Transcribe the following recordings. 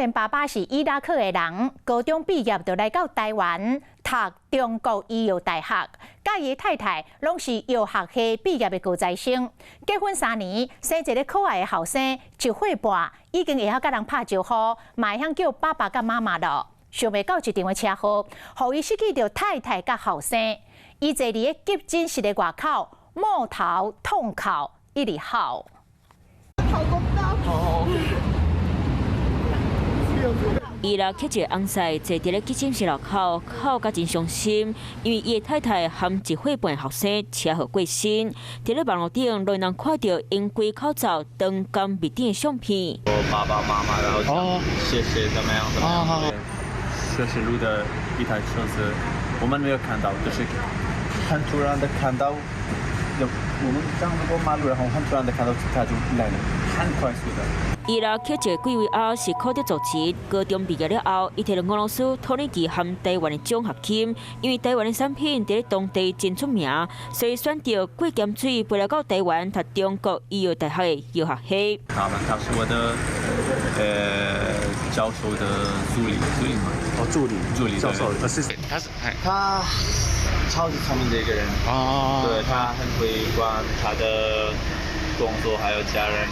少年爸爸是伊拉克的人，高中畢業就來到台灣讀中國醫藥大學，佮伊太太攏是藥學系畢業的高材生，結婚3年，生一个可愛的後生，1歲半，已經會曉佮人拍招呼，嘛會曉叫爸爸佮媽媽囉。想袂到一場的車禍，予伊失去著太太佮後生，伊坐佇咧急診室的外口，摸頭痛哭，一直哭。好。伊拉克一个翁婿坐佇咧急診室樓口，哭甲真傷心，因為伊的太太含1歲半後生車禍過身。佇咧網路頂，攏能看著𪜶規口罩長甘蜜甜的相片。我爸爸媽媽，然後謝謝怎麼樣怎麼樣。學習路的一台車子，我們沒有看到，就是很突然的看到，就我們剛過馬路，然後很突然的看到他就來了，很快速的。伊拉克一个貴維亞是庫德族籍，高中畢業了後，伊摕著俄羅斯、土耳其和台灣的獎學金，因為台灣的產品佇咧當地真出名，所以選擇過鹹水飛來到台灣讀中國醫藥大學的藥學系。他是我的教授的助理，助理嘛？哦，助理，助理教授，是，他是他超級聰明的一個人，哦，對，他很會管他的工作還有家人。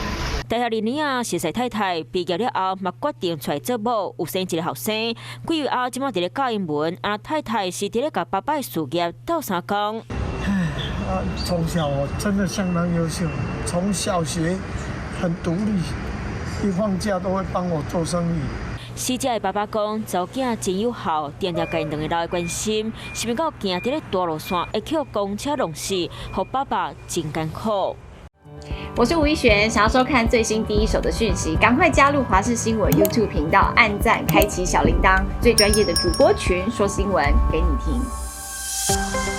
大學2年啊，熟似太太畢業了後，嘛決定出來做某，有生一个後生。幾位後這馬佇咧教英文，啊太太是佇咧共爸爸的事業鬥相共。唉，啊，從小我真的相當優秀，從小學很獨立，一放假都會幫我做生意。死者的爸爸講，查某囝真有孝，定定共𪜶兩个老的關心，想袂到行佇咧大路線會予公車撞死，予爸爸真艱苦。我是吳一璇，想要收看最新第一手的訊息，趕快加入華視新聞 YouTube 頻道，按讚、開啟小鈴鐺，最專業的主播群說新聞給你聽。